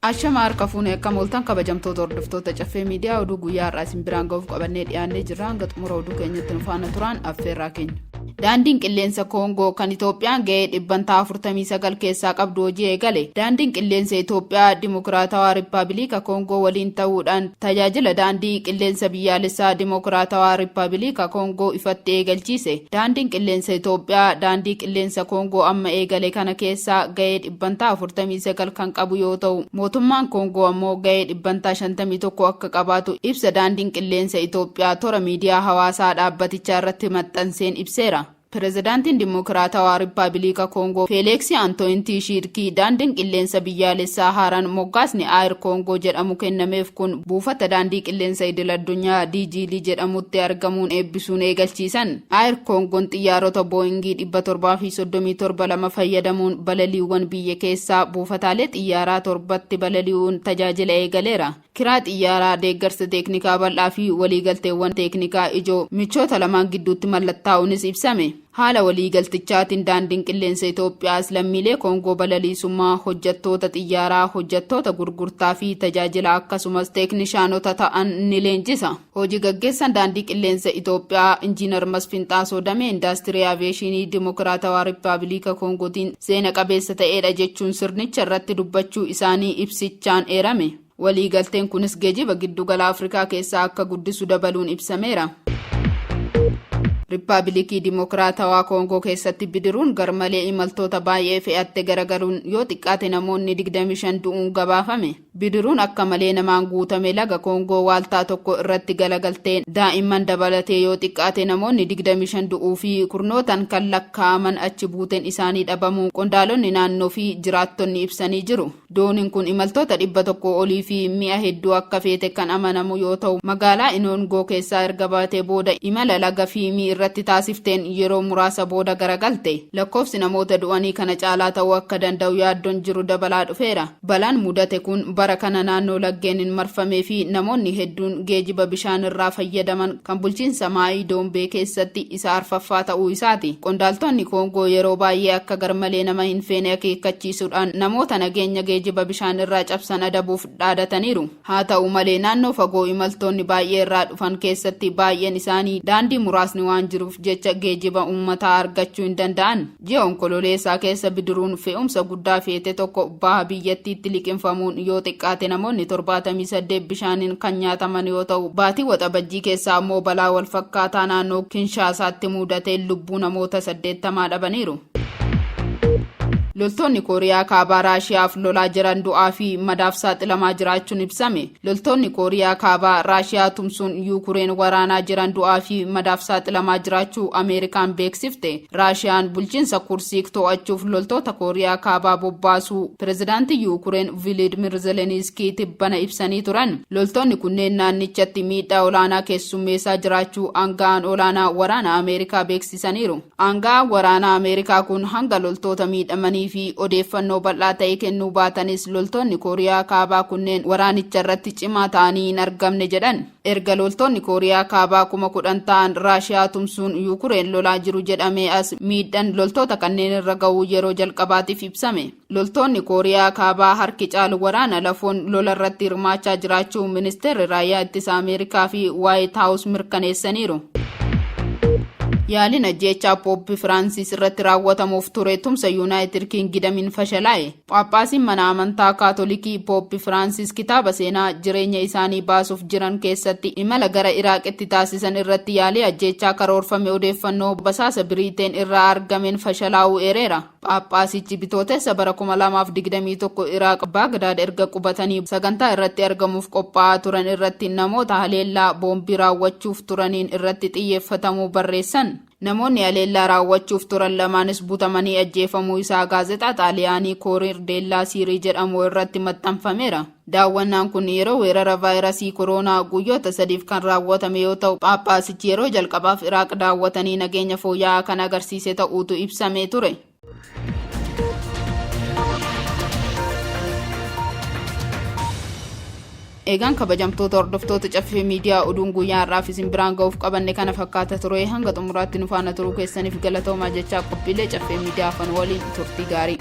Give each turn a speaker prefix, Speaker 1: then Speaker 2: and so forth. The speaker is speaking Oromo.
Speaker 1: Ashama harka fuune akkam ooltan kabajamtoota hordoftoota Caffee Miidiyaa oduu guyyaa har'aa isin biraan ga'uuf qabannee dhiyaannee jirra hanga xumura oduu keenyatti nu faana turaan affeerraa keenya. Daandiin qilleensa Koongoo kan Itoophiyaan ga'ee dhibbantaa 49 keessaa qabdu hojii eegale. Daandiin qilleensa Itoophiyaa Dimokiraatawaa Rippaabiliika Koongoo waliin ta'uudhaan tajaajila daandii qilleensa biyyaalessaa Dimokiraatawaa Rippaabiliika Koongoo ifatti eegalchiise. Daandiin qilleensa Itoophiyaa daandii qilleensa Koongoo amma eegale kana keessaa ga'ee dhibbantaa 49 kan qabu yoo ta'u, mootummaan Koongoo ammoo ga'ee dhibbantaa 51 akka qabaatu ibsa daandiin qilleensa Itoophiyaa toora miidiyaa hawaasaa dhaabbatichaa irratti maxxanseen ibseera. Pirezidaantiin Dimokiraatawaa Rippaabiliika Koongoo Feeleeksi Antooyin Tiishiirkii daandiin qilleensa biyyaalessaa haaraan moggaasni Aayir Koongoo jedhamu kennameef kun buufata daandii qilleensa idil-addunyaa Diijiilii jedhamutti argamuun eebbisuun eegalchiisan. Aayir Koongoon xiyyaarota Booyingii 737 2 fayyadamuun balaliiwwan biyya keessaa buufataalee xiyyaaraa torbatti balali'uun tajaajila eegaleera. Kiraa xiyyaaraa, deeggarsa teeknikaa bal'aa fi waliigalteewwan teeknikaa ijoo michoota lamaan gidduutti mallattaa'uunis ibsame. Haala waliigaltichaatiin Daandiin Qilleensa Itoophiyaas lammiilee Koongoo balaliisummaa, hojjettoota xiyyaaraa, hojjettoota gurgurtaa fi tajaajila akkasumas teeknishaanota ta'an ni leenjisa. Hoji gaggeessaan Daandii Qilleensa Itoophiyaa Injiinar Masfin Xaasoo damee Indaastirii Aviyeeshinii Dimokiraatawaa Rippaabiliika Koongootiin seena qabeessa ta'eedha jechuun sirnicha irratti dubbachuu isaanii ibsichaan eerame. Waliigalteen kunis geejiba giddugala Afrikaa keessaa akka guddisu dabaluun ibsameera. Rippaabilikii Dimokiraatawaa Koongoo keessatti bidiruun garmalee imaltoota baay'ee fe'atte garagaluun yoo xiqqaate namoonni 25 du'uun gabaafame. Bidiruun akka malee namaan guutame laga Koongoo waaltaa tokko irratti galagaltee daa'imman dabalatee yoo xiqqaate namoonni 25 du'uu fi kurnootaan kan lakkaa'aman achi buuteen isaanii dhabamuu qondaalonni naannoo fi jiraattonni ibsanii jiru. Dooniin kun imaltoota 100 olii fi mi'a hedduu akka feete kan amanamu yoo ta'u, magaalaa Inoongoo keessaa erga baatee booda imala laga Fiimii irratti taasifteen yeroo muraasa booda garagalte. Lakkoofsi namoota du'anii kana caalaa ta'uu akka danda'u yaaddoon jiru dabalaa dhufeera. Balaan mudate kun bara kana naannoo laggeeniin marfamee fi namoonni hedduun geejiba bishaanirraa fayyadaman kan bulchiinsa Maayii Doombee keessatti isa arfaffaa ta'uu isaati. Qondaaltonni Koongoo yeroo baay'ee akka garmalee nama hin feene akeekkachiisuudhaan namoota nageenya geejiba bishaan irraa cabsan adabuuf dhaadataniiru. Haa ta'u malee naannoo fagoo imaltoonni baay'ee irraa dhufan keessatti baay'een isaanii daandii muraasni waan jiruuf jecha geejiba uummataa argachuu hin danda'an. Ji'a Onkololeessaa keessa bidiruun fe'umsa guddaa feete tokko baha biyyattiitti liqimfamuun yoo xiqqaate namoonni 78 bishaaniin kan nyaataman yoo ta'u, baatii Waxabajjii keessa ammoo balaa walfakkaataa naannoo Kinshaasaatti muudateen lubbuu namoota 80 dhabaniiru. Loltoonni Kooriyaa Kaabaa Raashiyaaf lolaa jiran du'aa fi madaaf saaxilamaa jiraachuun ibsame. Loltoonni Kooriyaa Kaabaa Raashiyaa tumsuun Yuukureen waraanaa jiran du'aa fi madaaf saaxilamaa jiraachuu Ameerikaan beeksifte. Raashiyaan bulchiinsa Kursiik to'achuuf loltoota Kooriyaa Kaabaa bobbaasuu Pirezidaantii Yuukureen Viliidmir Zeleniskii tibbana ibsanii turan. Loltoonni kunneen naannichatti miidhaa olaanaa keessummeessaa jiraachuu aanga'aan olaanaa waraana Ameerikaa beeksisaniiru. Aanga'aan waraanaa Ameerikaa kun hanga loltoota miidhamanii fi odeeffannoo bal'aa ta'e kennuu baatanis loltoonni Kooriyaa Kaabaa kunneen waraanicha irratti cimaa ta'anii hin argamne jedhan. Erga loltoonni Kooriyaa Kaabaa 10,000 ta'an Raashiyaa tumsuun Yuukureen lolaa jiru jedhamee as miidhan loltoota kanneen irra ga'uu yeroo jalqabaatiif ibsame. Loltoonni Kooriyaa Kaabaa harki caalu waraana lafoon lola irratti hirmaachaa jiraachuu Ministeerri Raayyaa Ittisa Ameerikaa fi Waayit Haawus mirkaneessaniiru. Yaaliin ajjeechaa Pooppi Firaansis irratti raawwatamuuf ture tumsa Yuunaayitid Kiingidamiin fashalaa'e. Phaaphaasiin mana amantaa Kaatolikii Pooppi Firaansis kitaaba seenaa jireenya isaanii baasuuf jiran keessatti imala gara Iraaqitti taasisan irratti yaalii ajjeechaa karoorfame odeeffannoo basaasa Biriiteen irraa argameen fashalaa'uu eereera. Phaaphaasichi Bitootessa bara 2021 Iraaq Baagdaad erga qubatanii sagantaa irratti argamuuf qophaa'aa turan irratti namoota haleellaa boombii raawwachuuf turaniin irratti xiyyeeffatamuu barreessan. Namoonni haleellaa raawwachuuf turan lamaanis butamanii ajjeefamuu isaa gaazexaa Xaaliyaanii Kooriir Deellaa Siirii jedhamu irratti maxxanfameera. Daawwannaan kun yeroo weerara vaayirasii koroonaa guyyoota sadiif kan raawwatame yoo ta'u, Phaaphaasichi yeroo jalqabaaf Iraaq daawwatanii nageenya fooyya'aa kan agarsiise ta'uutu ibsamee ture. Eegaan kabajamtoota hordoftoota Caffee Miidiyaa oduun guyyaa har'aaf isin biraan ga'uuf qabanne kana fakkaata ture hanga xumuraatti nu faana turuu keessaniif galatoomaa jechaa qophiilee Caffee Miidiyaa afan waliin turtii gaarii.